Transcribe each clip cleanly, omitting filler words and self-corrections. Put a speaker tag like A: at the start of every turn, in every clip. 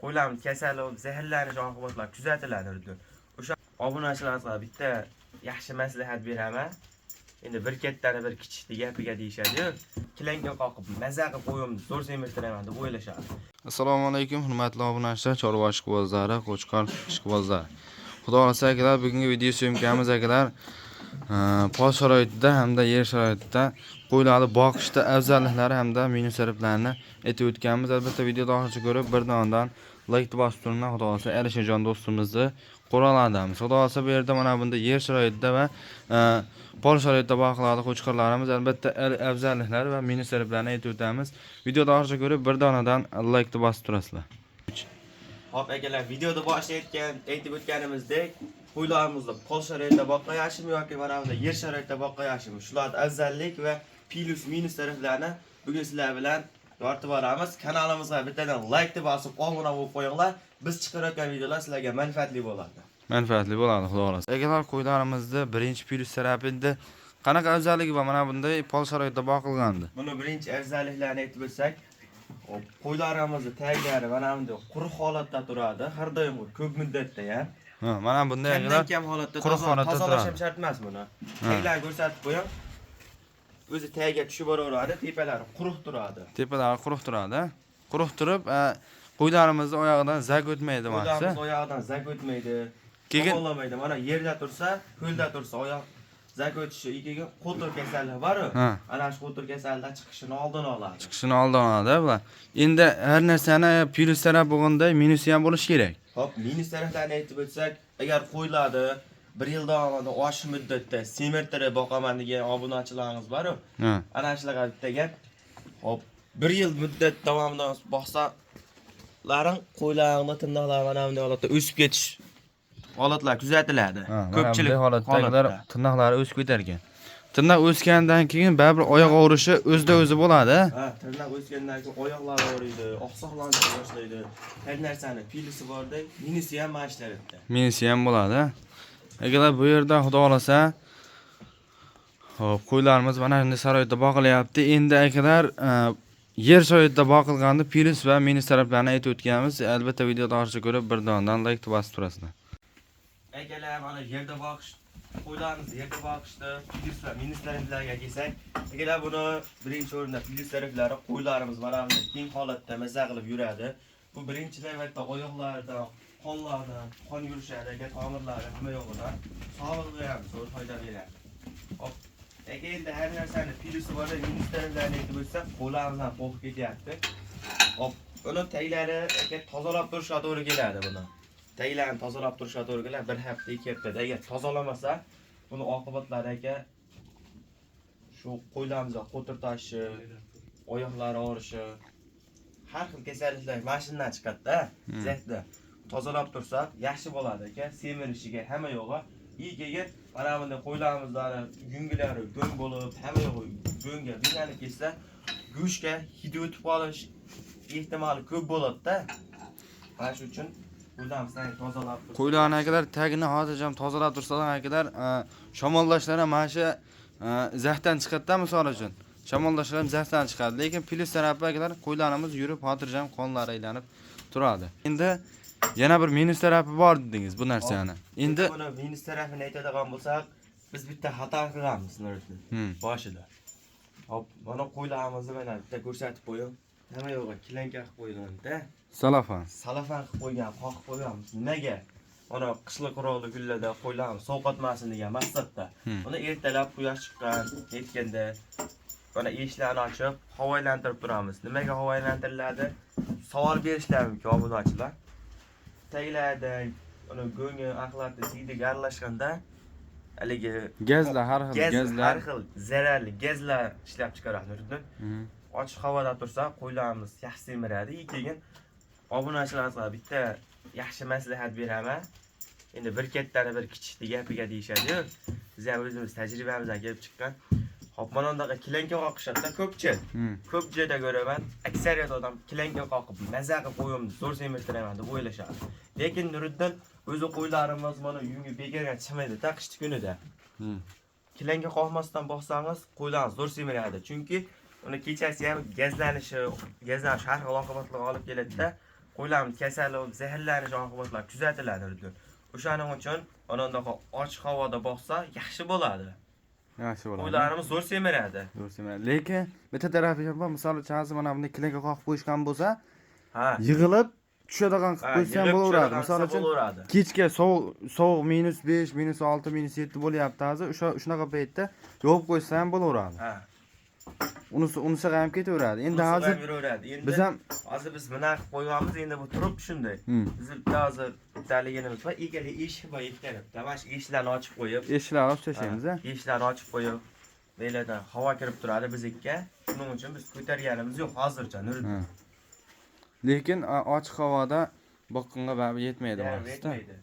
A: Qo'ylarimiz kasal bo'lib zaharlanish oqibatlari kuzatiladi. O'sha obunachilarimizga bitta yaxshi maslahat beraman. Endi bir kattani bir kichikni gapiga deyishadi-yu. Kilanka qoqib maza qilib qo'yimni zo'r semirtiraman deb o'ylashadi.
B: Assalomu alaykum, hurmatli obunachilar, chorva ishqibozlari, qo'chqor ishqibozlari. Xudo xohlasa, akalar, bugungi video syomkamiz, akalar, pol sharoitida hamda yer sharoitida qo'ylarni boqishda afzalliklari hamda minus taraflarini aytib o'tganmiz. Albatta, videoni oxirigacha ko'rib, bir donadan like bosib turinglar. Xudo xohlasa, Alisherjon do'stimizni qo'raladamiz. Xudo xohlasa, bu yerda mana bunda yer sharoitida va pol sharoitida boqiladi qo'chqorlarimiz. Albatta, afzalliklari va minus taraflarini aytib o'tamiz. Videoni oxirigacha ko'rib, bir donadan like bosib turasizlar.
A: Hop, akalar, videoda boshida aytib o'tganimizdek, qo'ylarimizni pol sharoitida boqqan yaxshimi yoki mana bunda yer sharoitida boqqan yaxshimi? Shularning afzallik va plyus minus taraflarini bugun sizlar bilan yoritib boramiz. Kanalimizga bittadan like bosib, obuna bo'lib qo'yinglar. Biz chiqarayotgan videolar sizlarga manfaatli bo'ladi.
B: Manfaatli bo'ladi, xudo xohlasa. Akalar, qo'ylarimizni birinchi plyus tarafi endi qanaqa afzalligi bor mana bunday pol sharoitida boqilganda?
A: Buni birinchi afzalliklarini aytib o'tsak, hop, qo'ylarimizni taglari mana bunday quruq holatda turadi, har doim ko'p muddatda ham.
B: Ha, mana bunday,
A: Kamdan
B: akalar,
A: kam holatda
B: quruq holatda
A: tozalash
B: turadi.
A: ham shart emas buni. Taglarini ko'rsatib qo'ying. O'zi tagiga tushib boraveradi, tepalari quruq turadi.
B: Tepalari quruq turadi. Quruq turib, qo'ylarimizni oyog'idan zak o'tmaydi
A: Qo'ylarimiz
B: demoqchi.
A: oyog'idan zak o'tmaydi.
B: Keyin
A: Keyin mana yerda tursa, ho'lda tursa oyoq zak o'tishi, keyin qo'tir kasalligi bor-ku. Ana shu qo'tir kasallikdan chiqishini oldini oladi.
B: Chiqishini oldini oladi bular. Endi har narsani plyus taraf bo'lganda minusi ham bo'lishi kerak.
A: Hop, minus taraflarini aytib o'tsak, agar qo'ylarni bir yil davomida oshiq muddatda semirtirib boqaman degan obunachilarimiz bor-ku. Ana shularga bitta gap. Hop, bir yil muddat davomida boqsalaring, qo'ylaringni tirnoqlari mana bunday holatda o'sib ketish holatlar kuzatiladi.
B: Ha, mana
A: Ko'pchilik
B: bunday holatda, akalar,
A: holatda.
B: Tirnoqlari o'sib ketar ekan. Tirnoq o'sgandan keyin baribir oyoq og'rishi o'zida o'zi bo'ladi.
A: Ha, tirnoq o'sgandan keyin oyoqlari og'riydi, oqsoqlanishni boshlaydi. Har narsani plyusi borda, minusi ham mana shu tarafda.
B: Minusi ham bo'ladi. Akalar, bu yerda xudo xohlasa, hop, qo'ylarimiz mana shunday sharoitda boqilyapti. Endi, akalar, yer sharoitida boqilganda plyus va minus taraflarini aytib o'tganmiz. Albatta, videoni oxirigacha ko'rib, bir donadan like bosib turasizlar.
A: Akalar, mana yerda boqish, qo'ylarimizni yerda boqishda plyus va minus taraflarga kelsak, akalar, buni birinchi o'rinda plyus taraflari: qo'ylarimiz mana bunday keng holatda maza qilib yuradi. Bu birinchi navbatda oyoqlaridan, qonlardan, qon yurishadi, aka, tomirlari hamma yo'g'idan sog'lig'iga ham zo'r foyda beradi. Hop, aka, endi har narsani plyusi bor, minus taraflarini aytib o'tsak, qo'llarimizdan qo'rqib ketyapti. Hop, uni taglari, aka, tozalab turishga to'g'ri keladi buni. Taglarini tozalab turishga to'g'ri keladi bir hafta, 2 haftada. Agar tozalamasa, buni oqibatlari, aka, shu qo'ylarimizga qo'tir toshishi, oyoqlari og'rishi, har xil kasalliklar mana shundan chiqadi-da. Zaxda tozalab tursak yaxshi bo'ladi, aka, semirishiga hamma yo'g'i. И keyin mana bunday qo'ylarimizni yungilari go'ng bo'lib, hamma yo'g'i go'ngga buylanib ketsa, go'shtga hidi o'tib qolish ehtimoli ko'p bo'ladi-da. Mana shu uchun qo'ylarimizni tozalab tursak.
B: Qo'ylarni, akalar, tagini xotirjam tozalab tursalar, akalar, shamollashlar ham mana shu zaxdan chiqadi-da, misol uchun. Shamollashlar ham zaxdan chiqadi. Lekin plyus tarafi, akalar, qo'ylarimiz yurib, xotirjam qonlari aylanib turadi. Endi yana bir minus tarafi bor dedingiz bu narsani. Endi
A: buni minus tarafini aytadigan bo'lsak, biz bitta xato qilamiz, Nuriddin. Boshida. Hop, mana qo'ylarimizni mana bitta ko'rsatib qo'ying. Nima yo'g'i kilanka qilib qo'ygan-da.
B: Salafan.
A: Salafan qilib qo'ygan, qoqib qo'yganmiz. Nimaga? Mana qishloq qurolli kunlarda qo'ylarimiz sovqotmasin degan maqsadda. Uni ertalab quyosh chiqqan, yetganda mana eshiklarni ochib, havo aylantirib turamiz. Nimaga havo aylantiriladi? Savol berishlari mumkin obunachilar. Taglarida uni go'ngi, axlati, siydik aralashganda haligi
B: Gazlar, har xil
A: gaz,
B: gazlar.
A: Har xil zararli gazlar ishlab chiqaradi, Nuriddin. Ochiq havoda tursa, qo'ylarimiz yaxshi semiradi. И keyin obunachilarimizga bitta yaxshi maslahat beraman. Endi bir kattani bir kichikni gapiga deyishadi-yu. Biz ham o'zimiz tajribamizdan kelib chiqqan. Hop, mana bunaqa kilanka qoqishadi ko'pchilik. Ko'p joyda ko'raman, aksariyat odam kilanka qoqib, maza qilib qo'yimni zo'r semirtiraman deb o'ylashadi. Lekin, Nuriddin, o'zi qo'ylarimiz mana yungi bekorga chiqmaydi qishni kunida. Kilanka qoqmasdan boqsangiz, qo'ylarimiz zo'r semiradi. Chunki uni kechasi ham gazlanishi, gazlanish har xil oqibatlarga olib keladi-da. Qo'ylarimiz kasal bo'lib zaharlanish oqibatlari kuzatiladi Nuriddin. O'shaning uchun anandaqa ochiq havoda boqsa yaxshi bo'ladi.
B: Yaxshi bo'ladi.
A: Qo'ylarimiz zo'r semiradi.
B: Zo'r semiradi. Lekin bitta tarafi ham bor, misol uchun hozir mana bunday kleyka qoqib qo'yishgan bo'lsa,
A: Ha.
B: yig'ilib tushadigan qilib
A: Ha,
B: qo'ysa ham
A: yig'ib
B: bo'laveradi.
A: tushadigan
B: Misol
A: qilsa
B: uchun
A: bo'laveradi.
B: Kechga sovuq sovuq -5, -6, -7 bo'lyapti hozir. O'sha shunaqa paytda yopib qo'ysa ham bo'laveradi.
A: Ha.
B: Unisi ham ketaveradi. Endi
A: Unisi ham
B: hozir
A: yuraveradi. Endi
B: biz ham
A: hozir biz bunaqa qilib qo'yganmiz, endi bu turib shunday. Biz bitta hozir bittaligimiz bor, ikkala eshik bor ikki tarafda. Mana shu eshiklarni ochib qo'yib,
B: eshiklarni ochib tashlaymiz, a?
A: Eshiklarni ochib qo'yib, bu yerlardan havo kirib turadi bizga. Shuning uchun biz ko'targanimiz yo'q hozircha Nuriddin.
B: Ha. Lekin ochiq havoda boqqanga baribir yetmaydi
A: Yarab
B: vaqtda.
A: yetmaydi.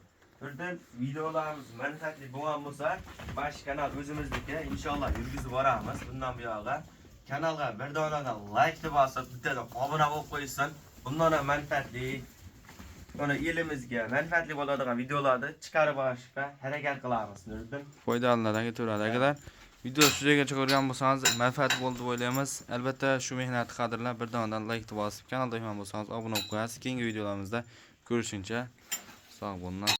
A: Nuriddin, videolarimiz manfaatli bo'lgan bo'lsa, mana shu kanal o'zimizniki, inshaalloh yurgizib boramiz bundan buyog'iga. Kanalga bir donadan like bosib, bittadan obuna bo'lib qo'ysin. Bundan ham manfaatli, uni elimizga manfaatli bo'ladigan videolarni chiqarib borishga harakat qilamiz Nuriddin.
B: Foydalilardan ketaveradi akalar. Video shu joygacha ko'rgan bo'lsangiz manfaat bo'ldi deb o'ylaymiz. Albatta shu mehnatni qadrlab bir donadan like bosib, kanalda mehmon bo'lsangiz obuna bo'lib qo'yasiz. Keyingi videolarimizda ko'rishguncha sog' bo'linglar.